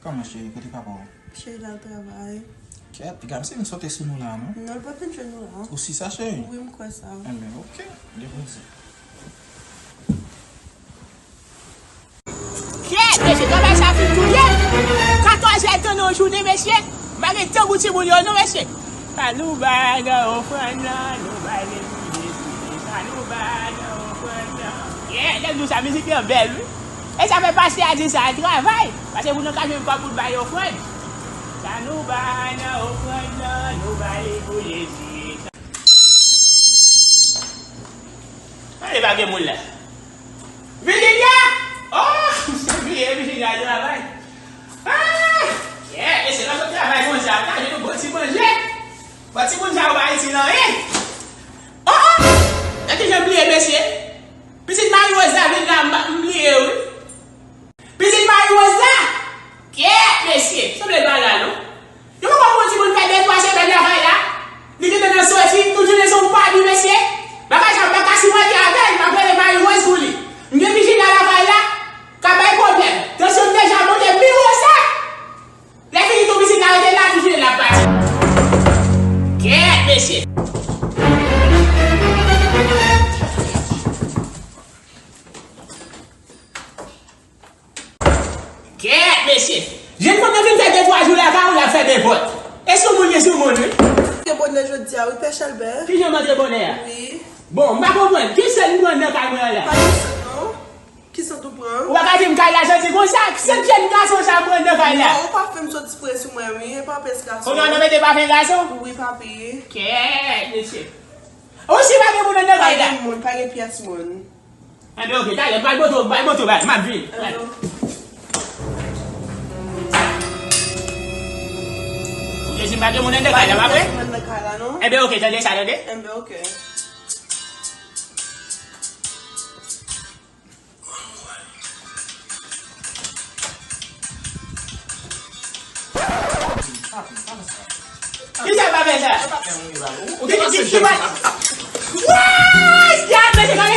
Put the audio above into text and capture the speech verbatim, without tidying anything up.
Kòman, cheri, kote papa w? Cheri, l al travay. Kèt, piga m si vin sote sou nou la, non? Non, l pa t vin jwenn nou la. Ou si sa, cheri? Wi, m kwè sa. Enben, oke. Gen plezi. Kèt, mesye, travay sa fin touye m. Katòz èdtan nan yon jounen, mesye. M pa gen tan pou timoun yo, non, mesye. Sa nou bay nan ofrann nan, nou bay li pou Jezi. Sa nou bay nan ofrann nan. Yeah, lè m di w sa, mizik lan bèl, wi. E sa fè pastè a di sa, al travay. Paske pou nou ka jwenn kòb pou n bay ofrann. Sa nou bay nan ofrann nan, nou bay li pou Jezi. Sa... Gade, pa gen moun la. Virginia! Oh, m bliye Virginia al travay. Ah! Yeah, mesye, lè w sot travay konsa, w ka jwenn yon bon ti manje. Bon, timoun sa yo pa itil anyen. Oh, oh! Gade kijan m bliye, mesye. Pitit Marie Rose la vin la, m, m bliye, wi. Pitit Marie Rose la! Kèt, mesye! Sanble l pa la, non. Yo poko wè yon timoun fè de twa semèn lakay la. Li gentan nan soti, tout jounen se yon padi, mesye. Bagay sa, m pa ka sipòte avè l, m ap rele Marie Rose pou li. M gen Virginia lakay la, k ap bay pwoblèm. Tansyon m deja monte pi wo sa. Lè fini tou pitit la rete la, tou jounen l ap pati. Kèt, mesye. Kèt, mesye. Jèn fanm nan vin fè de twa jou lakay ou, l ap fè de vòt. E sou moun, e sou moun, wi. Antre bonè jodi a, wi, Pè Chalbè. Kijan m antre bonè a? Wi. Bon, m pa konprann. Ki sèl m pran nan kay mwen an la? Pa gen sèl, non. Ki sant ou pran? Ou pa ka di m kay la santi konsa. Ki sant jèn gason sa pran nan kay la? Non, ou pafen m soti pre sou mwen, wi. E pa pès gason. Kounye a w nan mete pafen gason? Wi, papi. Kèt, mesye. Ou si pa gen moun anndan kay la? Pa gen moun, pa gen pyès moun. Enben, oke, talè, m pral montre w, m pral montre w, m ap vini. Enben, oke. Ou te di m pa gen moun anndan kay la, pa vre? Pa gen moun anndan kay la, non. Enben, oke, tande sa, tande. Enben, oke. Kisa pa fè sa? Ou te di ki pa. Woy! Gad, mesye, gade